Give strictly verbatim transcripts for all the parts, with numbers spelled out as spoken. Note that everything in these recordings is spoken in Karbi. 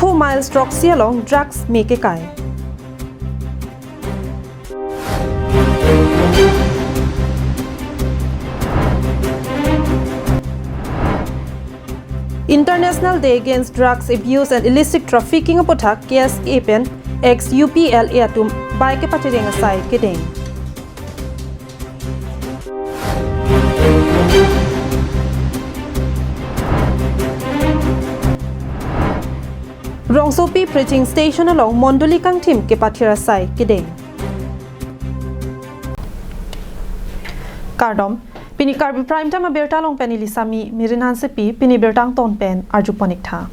Diphu miles throksi along drugs me kekai. International Day Against Drugs Abuse and Illicit Trafficking aputhak K S A pen ex U P L A atum bike kepachejeng asai kedeng. Rongsopi preaching station along mondoli kangthim kepathir asai kedeng. Kardom, pini Karbi Prime Time abirta along pen neli Sami Mirin Hansepi, pini birta angton pen arjupon ik tha.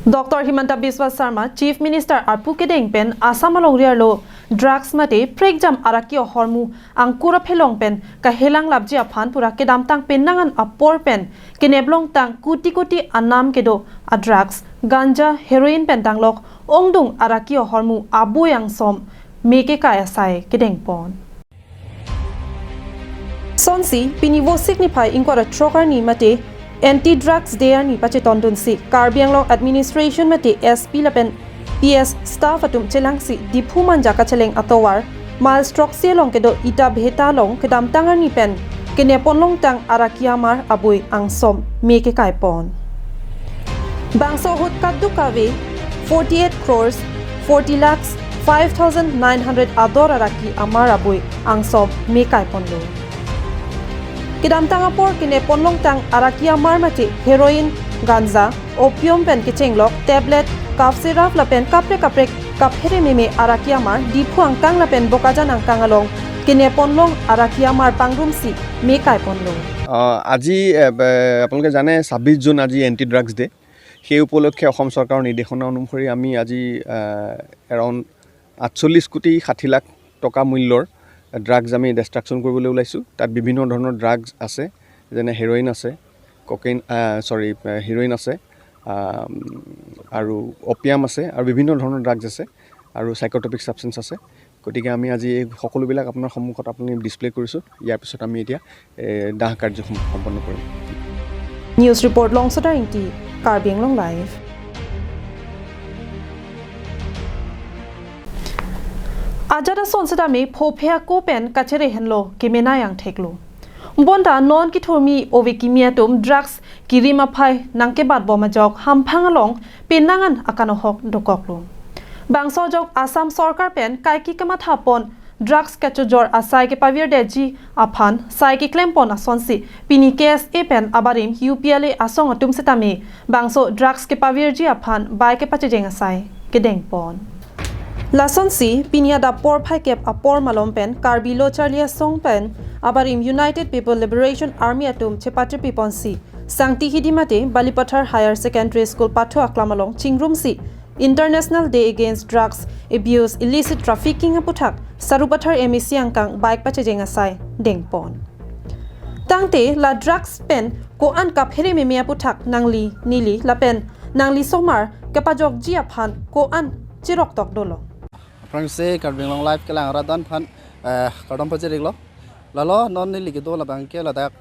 Doctor Himanta Biswa Sarma, Chief Minister arpu kedeng pen Assam alongri arlo drugs mate prekjam araki ahormu angkur aphelong pen kahelang lapji aphan pura kedamtang penang an apor pen kenep longtang kuti kuti anam kedo a drugs, ganja, heroin pen danglok ongdung araki ahormu abui angsom me kekai asai kedengpon. Sonsi, pini Vosik niphai ingkoi ra throk arni mate Anti Drugs Day arni pachetondunsi Karbi Anglong Administration mate S P lapen P S staff atum chelangsi Diphu Manja kacheleng atovar miles throksi along kedo Ita Bheta along kedamtang arni pen kenep ponlongtang araki amar abui angsom me kekaipon. Bangso ahut kadokave forty-eight crores forty lakhs five thousand nine hundred ador araki amar abui angsom me kaiponlo. Kedamtang apor kenep ponlongtang araki amar mate heroin, ganja, opium pen kechenglok, tablet, cough syrup lapen kaprek kaprek kaphere meme araki amar Diphu angkang lapen Bokajan angkang along kenep ponlong araki amar pangrumsi me kaiponlo. আহ, আজি এ, এ, আপোনালোকে জানে ছাব্বিছ জুন আজি anti drugs day. সেই উপলক্ষে অসম চৰকাৰৰ নিৰ্দেশনা অনুসৰি আমি আজি, আহ, এৰাউণ্ড আঠচল্লিছ কোটি ষাঠি লাখ টকা মূল্যৰ ড্ৰাগছ আমি ডিষ্ট্ৰাকশ্যন কৰিবলৈ ওলাইছোঁ। তাত বিভিন্ন ধৰণৰ ড্ৰাগছ আছে, যেনে হেৰইন আছে, ককেইন, আহ, চৰি, আহ, হেৰইন আছে, আহ, আৰু অপিয়াম আছে আৰু বিভিন্ন ধৰণৰ ড্ৰাগছ আছে আৰু চাইক'ট্ৰপিক ছাবষ্টেঞ্চ আছে। গতিকে আমি আজি এই সকলোবিলাক আপোনাৰ সন্মুখত আপুনি ডিছপ্লে কৰিছোঁ। ইয়াৰ পিছত আমি এতিয়া, এ, দাহ কাৰ্য সম-, সম্পন্ন কৰিম। News report Longsota Ingti, Karbi Anglong Live. Ajat ason setame phophe ako pen kachere henlo kemenai angtheklo. Bonta non kithurmi ove kimi atum drugs kirim aphai nangkebat bom ajok hamphang along penang an akanohok dokoklo. Bangso ajok Assam sorkar pen kaike kamathapon drugs kachojor asai kepavirdetji aphan sai keklempon asonsi pini K S A pen abarim U P L A asong atum setame bangso drugs kepavirji aphan bike kepachejeng asai kedengpon. Lasonsi, pini adap porphai kep apor malom pen Karbi Lo Charli Asong pen abarim United People Liberation Army atum chepatirpiponsi Sangti Hidi mate Balipathar Higher Secondary School pathu aklam along chingrumsi International Day Against Drugs Abuse Illicit Trafficking aputhak Sarupathar M A C angkang bike pachejeng asai dengpon. Tangte la drugs pen ko-an kaphere meme aputhak nangli neli lapen nangli somar kepajokji aphan ko-an chiroktok dolo. Aphrangsi Karbi Anglong Live kelang rat an aphan, eh, kardom pajir iklo. Lalo non neli kedo labang ke ladak,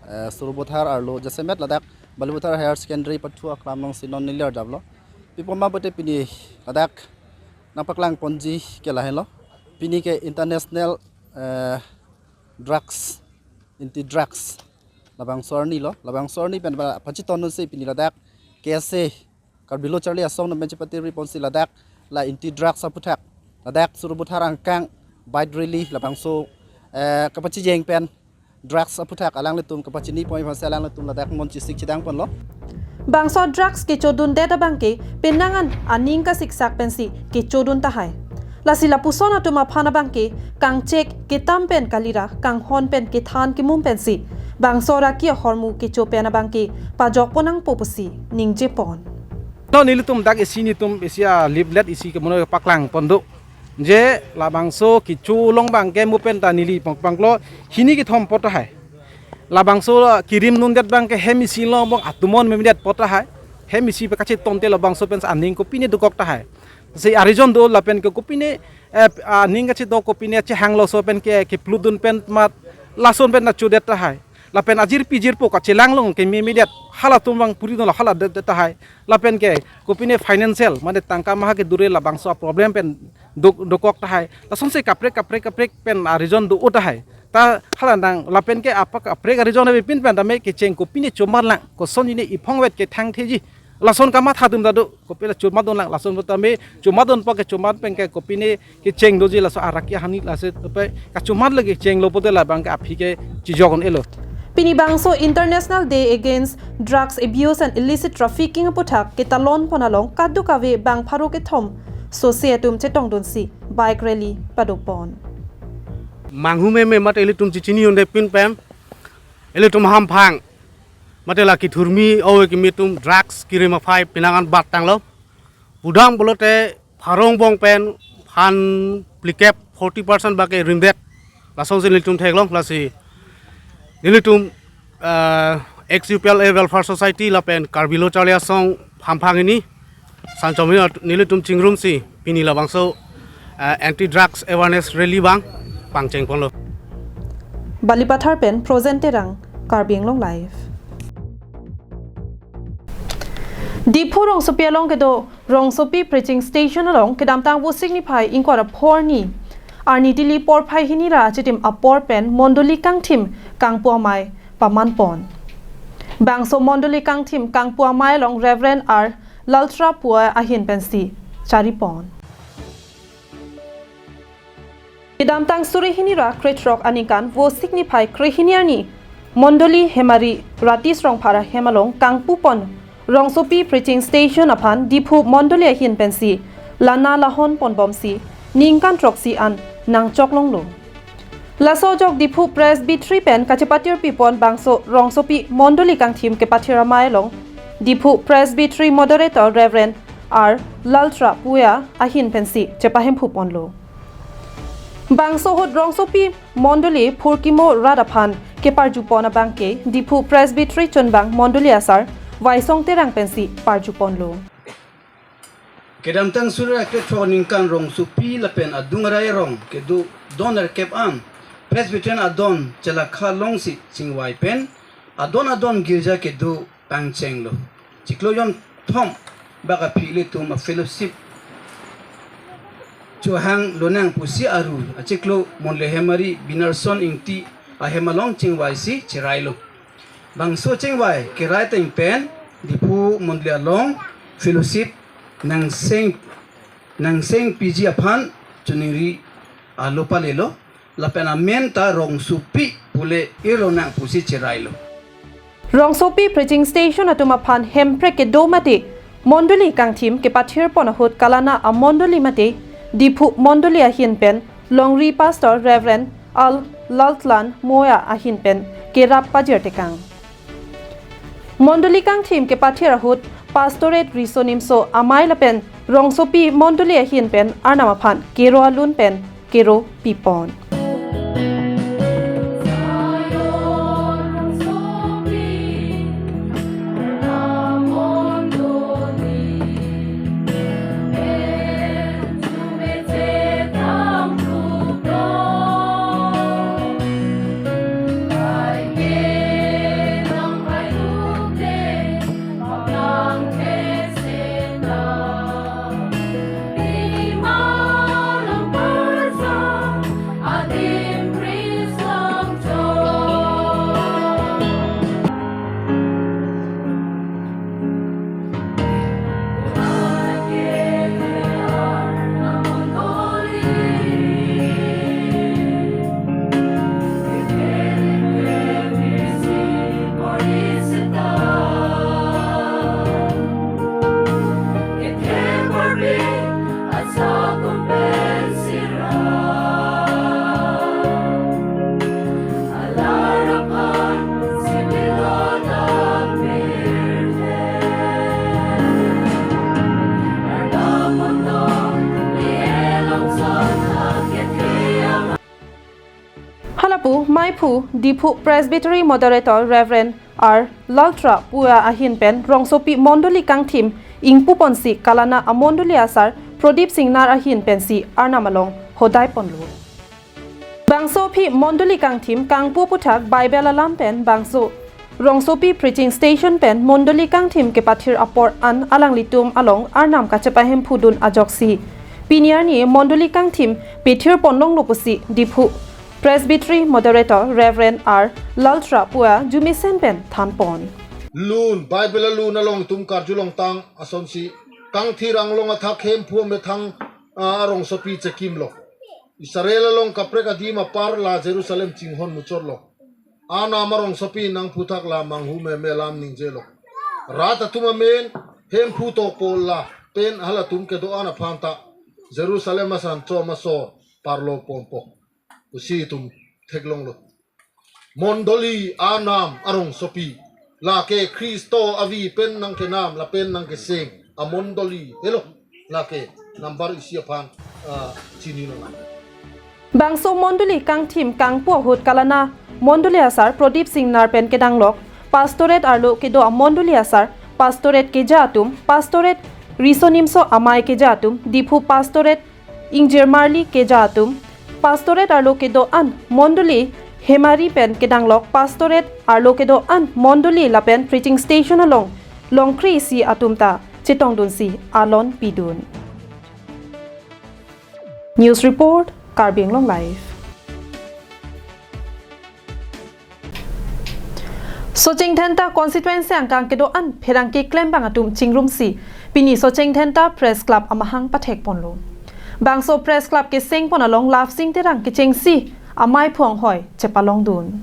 eh, Sarupathar arlo jasemet ladak Balipathar Higher Secondary pathu aklam alongsi non neli arjaplo. Pi apot ma pute pini ladak nangpaklangponji ke lahenlo. Pini ke International, eh, Drugs, Anti Drugs labangso arni lo, labangso arni pen ba pachetondunsi pini ladak K S A, Karbi Lo Charli Asong atum pen chepatirpiponsi ladak la Anti Drugs aputhak, ladak Sarupathar angkang bike rally labangso, eh, kepachejeng pen drugs aputhak alanglitum kepachinipon aphansi alanglitum ladak monchi sik chedangponlo. Bangso drugs kechodundet abangke penang an aning kasiksak pensi kechodun tahai. Lasi lapuson atum aphan abangke kangchek ketam pen kalira kanghon pen kethan kemum pensi bangso araki ahormu kecho pen abangke pajokpon nangpo pusi ningjepon. Lo nelitum dak isi nelitum isi a leaflet isi ke mono paklangpon do. Je labangso kecho along abangke mu pen ta neli pangpanglo hini kethom apot tahai. Labangso kirim dundet abangke hem isi along abang atumon memedet apot tahai. Hem isi pe kachetonte labangso pen aning kopine dokok tahai. Si a-reason do lapen ke kopine, eh, aning kachedo kopine chehanglo so pen ke, keplut dun pen mat lason pen ta chodet tahai. lapen ajirpi jirpo kachelang long keme mediat halatum vang puri dolo hala det det tahai. Lapen ke kopine financial mane tangka maha ke dure labangso a problem pen dok dokok tahai. Lasonsi kaprek kaprek kaprek pen a reason do-o tahai. Ta hala nang lapen ke apa kaprek a reason ave pin pen tame kecheng kopine chomat lang, kosonji ne iphongvet ke thangtheji. Lason kamatha dun ta do, kopine chomat dun lang, lason tame chomat dunpo ke chomat pen ke kopine kecheng doji laso araki hani lase pe kachomat lagi chenglo pote labang ke aphi ke chijok un-elo. Pini bangso International Day Against Drugs Abuse and Illicit Trafficking aputhak ketalon pon along kadokave bang pharo kethom sose atum chetongdunsi bike rally padopon. Manghu meme mate ilitum chichini unde pin pen ilitum hamphang mate la kithurmi ove kimi atum drugs kirim aphai penang an bat tanglo. Pudam pulote pharo angbong pen phan phlikep forty percent bak ke rimdet. Lasonsi nelitum theklong lasi nelitum, eh, ex U P L A Welfare Society lapen Karbi Lo Charli Asong hamphang hini sanchom hini nelitum chingrumsi pini labangso, eh, anti drugs awareness rally bang pangcheng ponlo. Balipathar pen Frozen Terang, Karbi Anglong Live. Diphu Rongsopi along kedo Rongsopi Preaching Station along kedamtang Vosik niphai ingkoi ra pho arni arni dili porphai hini ra achitim apor pen mondoli kangthim kangpu amei paman pon. Bangso mondoli kangthim kangpu amei along Reverend R Laltra Puvoy ahin pensi chari pon. Kedamtang suri hini ra krethrok aningkan Vosik niphai krehini arni mondoli hemari Ratis Rongphar ahem along kangpu pon Rongsopi Preaching Station aphan Diphu mondoli ahin pensi lana lahon ponbomsi ningkan throksi an nangchok longlo. Laso ajok Diphu Presbytery pen kachepatir pipon bangso Rongsopi mondoli kangthim kepathir amei along Diphu Presbytery Moderator Reverend R Laltra Puvoy ahin pensi chepahemphu ponlo. Bangso ahut Rongsopi mondoli phurkimo rat aphan keparju pon abang ke Diphu Presbytery chunbang mondoli asar Vaisong Terang pensi parju ponlo. Kedamtang suri ra krethrok aningkan Rongsopi lapen adung arei arong kedo don nerkep an Presbyterian adon chelakha longsi chingvai pen adon adon girja kedo pangchenglo. Chiklo jonthom bak aphi ilitum a fellowship chohang lonang pusi aru achiklo mondoli hemari Binarson Ingti ahem along chingvaisi cherailo. Bangso chingvai kerai ateng pen Diphu mondoli along fellowship nangseng nangseng piji aphan choningri alo palelo. Lapen amen ta Rongsopi pule irlonang pusi cherailo. Rongsopi Preaching Station atum aphan hemprek kedo mate mondoli kangthim kepathir pon ahut kalana amondoli mate Diphu mondoli ahin pen longri Pastor Reverend Al Laltlan Moya ahin pen kerap pajir tekang. Mondoli kangthim kepathir ahut Pastorate Riso Nimso amei lapen Rongsopi mondoli ahin pen Arnam aphan kero alun pen kero pipon. Halapu maiphu Diphu Presbytery Moderator Reverend R Laltra Puvoy ahin pen Rongsopi mondoli kangthim ingpuponsi kalana amondoli asar Prodip Singnar ahin pensi Arnam along hodai ponlo. Bangso aphi mondoli kangthim kangpu aputhak Bible alam pen bangso rongsopi preaching station pen mondoli kangthim kepathir apor an alanglitum along Arnam kachepahemphudun ajoksi pini arni mondoli kangthim pethir ponlonglo pusi Diphu Presbytery Moderator Reverend R Laltra pu arjumesen pen thanpon. Lun, Bible alun along itum karjulongtang asonsi, kangthir anglong athak Hemphu amethang, ah, arongsopi chekimlo. Israel along kaprek adim apar la Jerusalem chinghon muchotlo. Arnam arongsopi nangphuthak la manghu meme alam ningjelo. Rat atum amen Hemphu tokpo lapen halatum kedo-an aphan ta Jerusalem asan chom asor parlo ponpo pusi itum theklonglo. Mondoli Arnam arongsopi, lake Khristo avi pen nangkenam lapen nangkeseng amondoli helo, lake number isi aphan, ah, chinilonang. Bangso mondoli kangthim kangpu ahut Kalana mondoli asar Prodip Singnar pen kedanglok Pastorate arlo kedo amondoli asar, Pastorate keja atum, Pastorate Riso Nimso Amei keja atum, Diphu Pastorate Ingjirmarli keja atum, Pastorate arlo kedo-an mondoli Hemari pen kedanglok Pastorate arlo kedo-an mondoli lapen preaching station along longkri isi atum ta chetongdunsi alon pidun. News report, Karbi Anglong Live. Socheng Dhenta constituency angkang kedo-an pherangke klembang atum chingrumsi pini Socheng Dhenta Press Club amahang pathekponlo. Bangso Press Club kesengpon along Lapsing Terang kechengsi amei phonghoi chepalongdun.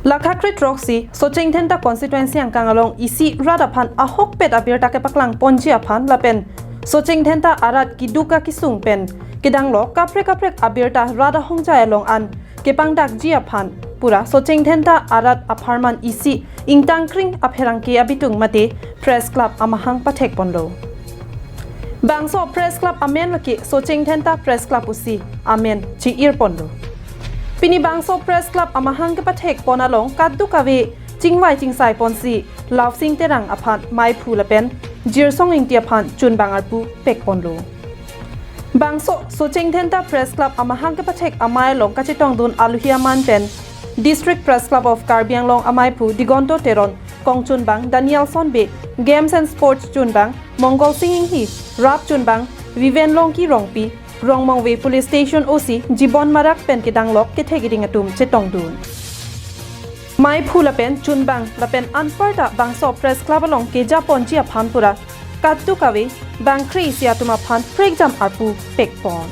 Lakha kre-throk si Socheng Dhenta constituency angkang along isi rat aphan ahokpet abirta kepaklangponji aphan lapen Socheng Dhenta arat keduk akesung pen kedanglok kaprek kaprek abirta rat ahongjai along an kepangdakji aphan pura Socheng Dhenta arat apharman isi ingtangkring apherangke abitung mate Press Club amahang pathekponlo. Bangso Press Club amen lake Socheng Dhenta Press Club pusi amen chi-irponlo. Pini bangso Press Club amahang kepathekpon along kadokave chingvai chingsaiponsi Lapsing Terang aphan meiphu lapen Jirsong Ingti aphan chunbang arpu pekponlo. Bangso Socheng Dhenta Press Club amahang kepathek amei along kachetongdun aluhi aman pen District Press Club of Karbi Anglong ameiphu Digonto Teron, kongchunbang Danielson Bey, Games and Sports chunbang Mongol Sing Inghi, rap chunbang Viven Longki Rongpi, Rongmongve Police Station O C Jibon Marak pen kedanglok kethe keding atum chetongdun. Meiphu lapen chunbang lapen anparta bangso Press Club along kejaponji aphan pura kadokave bangkre isi atum aphan prekjam arpu pekpon.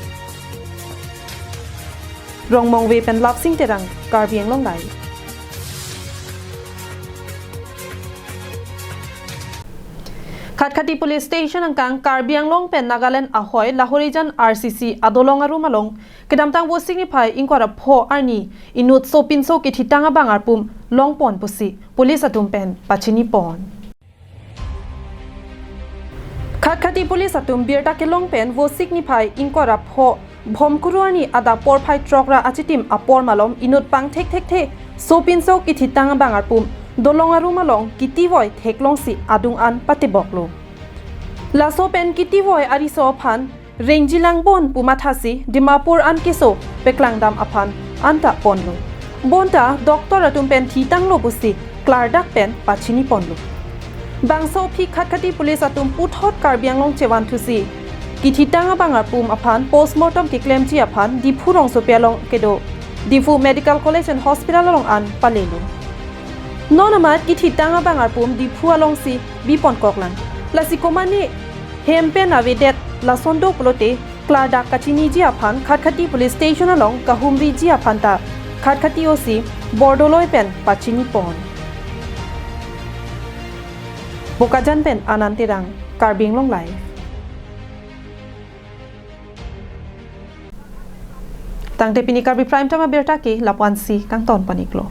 Rongmongve pen Lapsing Terang, Karbi Anglong Live. Khatkhati Police Station angkang Karbi Anglong pen Nagaland ahoi Lahorijan R C C adolong arum along kedamtang Vosik niphai ingkoi ra pho arni inut sopinso kithitang abang arpum longpon pusi police atum pen pachinipon. Khatkhati police atum birta kelong pen Vosik niphai ingkoi ra pho Bhomkuru arni adap porphai throk ra achitim apor malom inut pangthek thekthe sopinso kithitang abang arpum dolong arum along kitivoi theklongsi adung an pateboklo. Laso pen kitivoi ariso aphan rengjilang bon pu mathasi Dimapur an keso peklangdam aphan anta ponlo. Bonta doctor atum pen thitanglo pusi klardak pen pachiniponlo. Bangso aphi Khatkhati police atum puthot Karbi Anglong chevanthusi kithitang abang arpum aphan postmortem keklemji aphan Diphu rongsopi along kedo Diphu Medical College and Hospital along an palelo. Non amat kithitang abang arpum Diphu alongsi biponkoklang. Lasi komane hem pen avedet lason do pulote klardak kachiniji aphan Khatkhati Police Station along kahumriji aphan ta Khatkhati O C Bordoloi pen pachinipon. Bokajan pen Anand Terang, Karbi Anglong Live. Tangte pini Karbi Prime Time abirta ke lapu-ansi kangton paniklo.